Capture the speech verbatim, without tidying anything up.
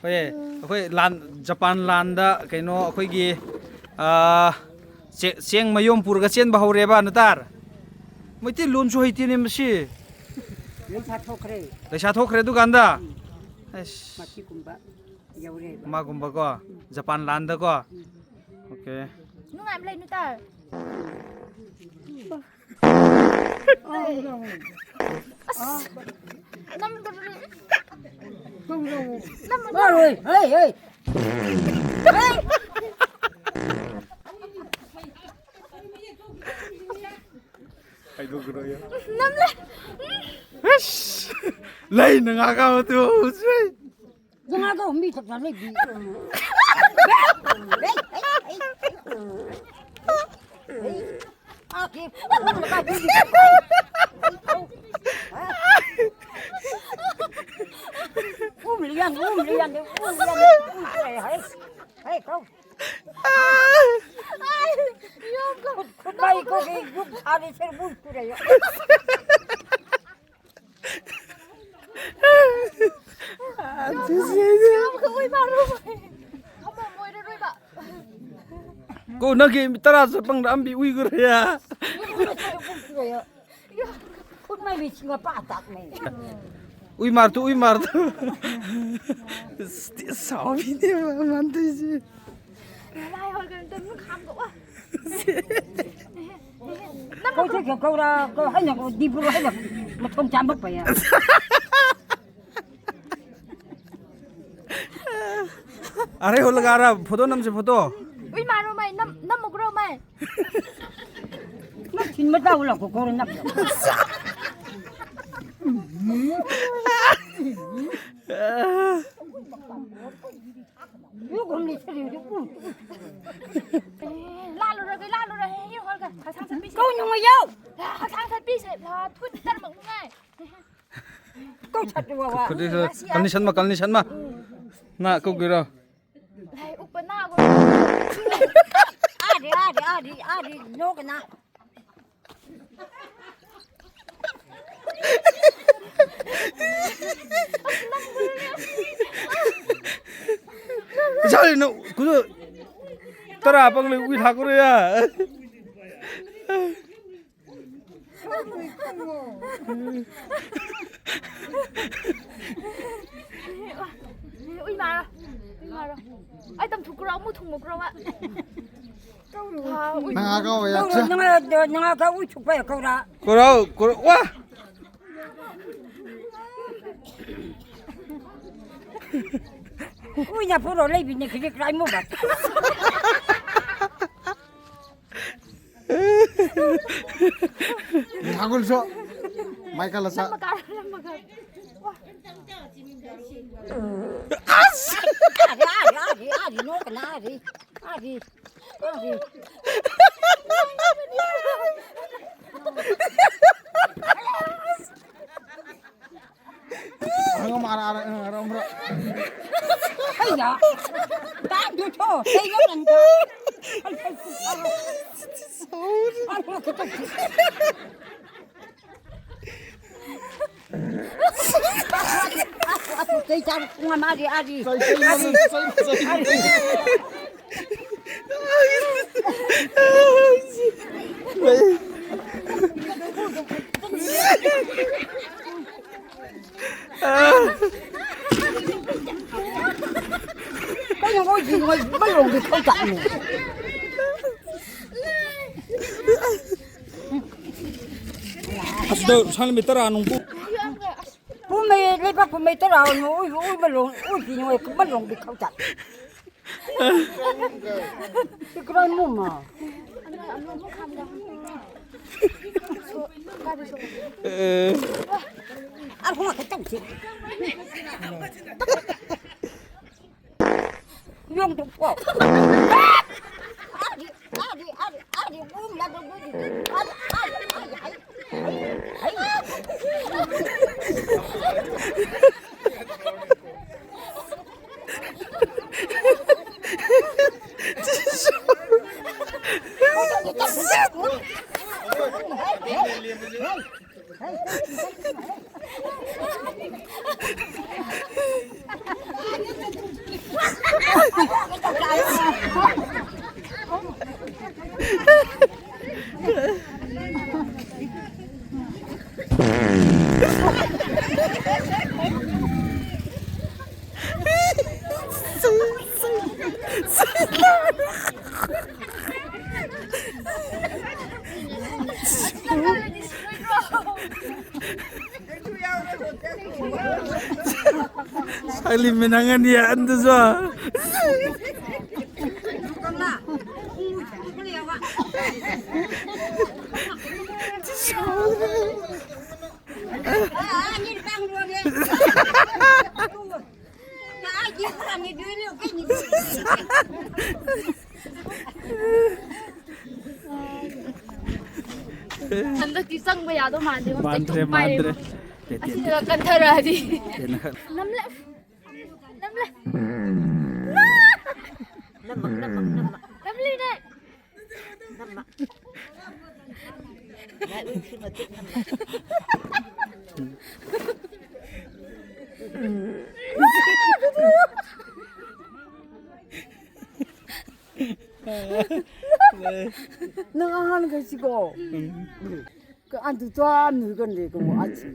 ꯍꯣꯏ, ꯑꯩꯈꯣꯏ ꯂꯥꯟ, ꯖꯄꯥꯟ ꯂꯥꯟꯗ ꯀꯩꯅꯣ ꯑꯩꯈꯣꯏꯒꯤ, ꯑꯥ, ꯆꯦ-, ꯆꯦꯡ ꯃꯌꯣꯝ ꯄꯨꯔꯒ ꯆꯦꯟꯕ ꯍꯧꯔꯦꯕ, ꯅꯇꯥꯔ꯫ ꯃꯩꯇꯩꯂꯣꯟꯁꯨ ꯍꯩꯇꯦꯅꯦ ꯃꯁꯤ꯫ ꯂꯩꯁꯥ ꯊꯣꯛꯈ꯭ꯔꯦ꯫ ꯂꯩꯁꯥ ꯊꯣꯛꯈ꯭ꯔꯦ ꯗꯨꯀꯥꯟꯗ? ꯎꯝ꯫ ꯑꯁ꯫ ꯃꯁꯤꯒꯨꯝꯕ ꯌꯧꯔꯦꯕ꯫ ꯃꯥꯒꯨꯝꯕꯀꯣ? ꯎꯝ꯫ ꯖꯄꯥꯟ ꯂꯥꯟꯗꯀꯣ? ꯎꯝ꯫ ꯑꯣꯀꯦ꯫ ꯅꯨꯡꯉꯥꯏꯕ ꯂꯩ ꯅꯇꯥꯔ꯫ ꯑꯁ! ꯅꯝꯗꯕꯅꯤ꯫ ꯅꯝꯗꯕꯅꯤ꯫ ꯃꯥꯔꯣꯏ꯫ ꯍꯩ, ꯍꯩ꯫ ꯅꯝꯂꯦ꯫ ꯑꯁ! ꯂꯩꯅ ꯉꯥꯒꯥ ꯃꯇꯨ ꯍꯧꯖꯤꯛ꯫ ꯉꯥꯒ ꯃꯤ ꯊꯛ ꯆꯥꯅꯩ ꯕꯤ꯫ ꯎꯝ, ꯂꯤꯌꯥꯡ, ꯎꯝ, ꯂꯤꯌꯥꯡ, ꯎꯝ, ꯂꯤꯌꯥꯡ, ꯎꯝ, ꯍꯩ, ꯍꯩ, ꯀꯧ꯫ ꯈꯨꯠ, ꯈꯨꯠ ꯃꯥꯏ ꯀꯧ, ꯒꯨꯠ ꯁꯥꯔꯤ ꯁꯦ, ꯕꯨꯠ ꯄꯨꯔꯦ꯫ ꯀꯣ ꯅꯪꯒꯤ ꯇꯔꯥ ꯆꯠꯄꯪꯗ ꯑꯝꯕꯤ ꯎꯏꯈ꯭ꯔꯦ꯫ ꯎꯏ ꯃꯥꯔꯇꯨ, ꯎꯏ ꯃꯥꯔꯇꯨ꯫ ꯁꯥꯎꯕꯤꯅꯦꯕ ꯃꯥꯟꯗꯣꯏꯁꯦ꯫ ꯅꯃꯥꯏ ꯍꯣꯏ ꯀꯩꯅꯣ ꯇꯧ, ꯅꯪ ꯈꯥꯝꯗꯣꯛꯑꯣ꯫ ꯀꯧꯊꯣꯛ ꯀꯧꯔ ꯀꯧ ꯍꯥꯏꯅ ꯀꯧ ꯗꯤꯕꯨ ꯍꯥꯏꯅ ꯃꯊꯣꯡ ꯆꯥꯝꯕ ꯄꯩꯌꯥ꯫ ꯑꯔꯦ ꯍꯣꯂꯒꯥꯔ ꯐꯣꯇꯣ ꯅꯝꯁꯦ ꯐꯣꯇꯣ꯫ ꯎꯏ ꯃꯥꯔꯣ ꯃꯥꯏ ꯅꯝ ꯅꯝꯃꯨꯒ꯭ꯔꯣ ꯃꯥꯏ꯫ ꯅꯪ ꯊꯤꯟꯕ ꯇꯧ ꯂꯥꯛꯀꯣ ꯀꯧꯔ ꯅꯝ꯫ ꯌꯨꯒꯨꯝꯂꯤ ꯁꯔꯤꯗꯨ ꯎ꯫ ꯑꯦ, ꯂꯥꯜꯂꯨꯔꯒꯦ, ꯂꯥꯜꯂꯨꯔꯒꯦ, ꯍꯦ, ꯍꯣꯜꯒ꯫ ꯍꯛꯆꯥꯡ ꯆꯠꯄꯤꯁꯦ꯫ ꯀꯧ ꯅꯨꯡꯉꯥꯏꯌꯧ꯫ ꯍꯛꯆꯥꯡ ꯆꯠꯄꯤꯁꯦ꯫ ꯊꯨꯠ ꯇꯔꯃꯛ ꯅꯨꯡꯉꯥꯏ꯫ ꯀꯧ ꯁꯠꯇꯨ ꯕꯥꯕꯥ꯫ ꯈꯨꯗꯤꯁꯨ ꯀꯟꯗꯤꯁꯟ ꯃ, ꯀꯟꯗꯤꯁꯟ ꯃ꯫ ꯅ ꯀꯧꯒꯤꯔꯣ? ꯂꯥꯏ ꯎꯛꯄ ꯅꯥꯒꯣ꯫ ꯑꯥꯗꯤ, ꯑꯥꯗꯤ, ꯑꯥꯗꯤ, ꯑꯥꯗꯤ, ꯅꯣꯛꯀꯅꯥ꯫ ꯏꯁꯥꯁꯤꯅ ꯈꯨꯗꯣ ꯇꯔꯥ ꯄꯪꯂꯩ ꯎꯏ ꯊꯥꯛꯈ꯭ꯔꯦ ꯌꯥ꯫ ꯎꯏ ꯃꯥꯔꯣ꯫ ꯎꯏ ꯃꯥꯔꯣ꯫ ꯑꯩ ꯇꯝꯊꯨ ꯀ꯭ꯔꯣ ꯑꯃꯨꯛ ꯊꯨꯡꯕ ꯀ꯭ꯔꯣ ꯋꯥ꯫ ꯅꯪ ꯀꯧꯕ ꯌꯥꯗ꯭ꯔꯥ? ꯅꯪ ꯅꯪ ꯀꯧ ꯎꯏ ꯊꯨꯛꯄ ꯀꯧꯔꯥ꯫ ꯀ꯭ꯔꯣ ꯀ꯭ꯔꯣ ꯋꯥ꯫ ꯎꯏꯅ ꯄꯨꯔꯣ ꯂꯩꯕꯤꯅꯦ ꯈꯤꯖꯤꯛ ꯀ꯭ꯔꯥꯏ ꯃꯨꯕ꯫ ꯍꯥꯒꯨꯜꯁꯨ ꯃꯥꯏꯀꯜ ꯑꯁꯥ꯫ ꯑꯁ! ꯑꯥꯗꯤ, ꯑꯥꯗꯤ, ꯑꯥꯗꯤ, ꯑꯥꯗꯤ, ꯅꯣꯛꯀꯅꯥ, ꯑꯥꯗꯤ, ꯑꯥꯗꯤ, ꯑꯥꯗꯤ꯫ ꯍꯪꯉꯝ ꯑꯥꯔ ꯑꯥꯔ ꯑꯥꯔ ꯑꯥꯔ ꯑꯣꯝꯕ꯭ꯔꯣ? ꯑꯩꯌꯥ! ꯇꯥꯗꯨ ꯊꯣ! ꯀꯩꯅꯣ ꯅꯪꯗꯣ? ꯑꯩ, ꯑꯩ, ꯑꯩ, ꯑꯩ, ꯑꯩ, ꯆꯩ ꯆꯥꯔ ꯄꯨꯡ ꯑꯃ ꯑꯥꯔꯤ, ꯑꯥꯔꯤ꯫ ꯆꯩ, ꯆꯩ, ꯆꯩ, ꯆꯩ꯫ ꯀꯩꯅꯣ ꯃꯣꯏꯗꯤ ꯃꯣꯏ ꯃꯩꯔꯣꯡꯗꯤ ꯈꯪ ꯇꯥꯛꯏꯅꯦ꯫ ꯑꯁꯤꯗ ꯁꯪ ꯅꯨꯃꯤꯠ ꯇꯔꯥ ꯅꯨꯡꯕꯨ꯫ ꯄꯨꯝꯃꯩ ꯂꯩꯕꯥꯛ ꯄꯨꯝꯃꯩ ꯇꯔꯥ ꯅꯨꯡ ꯎꯏ ꯎꯏ ꯃꯩꯔꯣꯡ ꯎꯏ ꯄꯤ ꯅꯨꯡꯉꯥꯏ ꯃꯩꯔꯣꯡꯗꯤ ꯈꯪ ꯇꯥꯛꯏ꯫ ꯏꯀ꯭ꯔꯥꯏ ꯃꯨꯃ꯫ ꯑꯦ꯫ ꯑꯔꯍꯨꯝ ꯈꯛꯇꯪ ꯁꯤ꯫ ꯁꯛꯂꯤ ꯃꯤꯅꯪ ꯑꯅꯤ ꯑꯍꯟꯗꯨꯁꯨ꯫ ꯍꯟꯗꯛꯇꯤ ꯆꯪꯕ ꯌꯥꯗꯧ ꯃꯥꯟꯗꯦ꯫ ꯃꯥꯟꯗ꯭ꯔꯦ, ꯃꯥꯟꯗ꯭ꯔꯦ꯫ ꯑꯁꯤꯗ ꯀꯟꯊꯔꯛꯑꯗꯤ꯫ ꯅꯝꯂꯦ꯫ ꯅꯝꯂꯦ꯫ ꯅꯝꯃꯛ, ꯅꯝꯃꯛ, ꯅꯝꯃꯛ꯫ ꯅꯝꯂꯤꯅꯦ꯫ ꯅꯝꯃꯛ꯫ ꯅꯪ ꯑꯍꯥꯟꯈꯩꯁꯤꯀꯣ꯫ ꯎꯝ꯫ ꯑꯗꯨ ꯆꯥ ꯅꯨꯏꯒꯅꯤ ꯀꯣ ꯑꯁꯤ꯫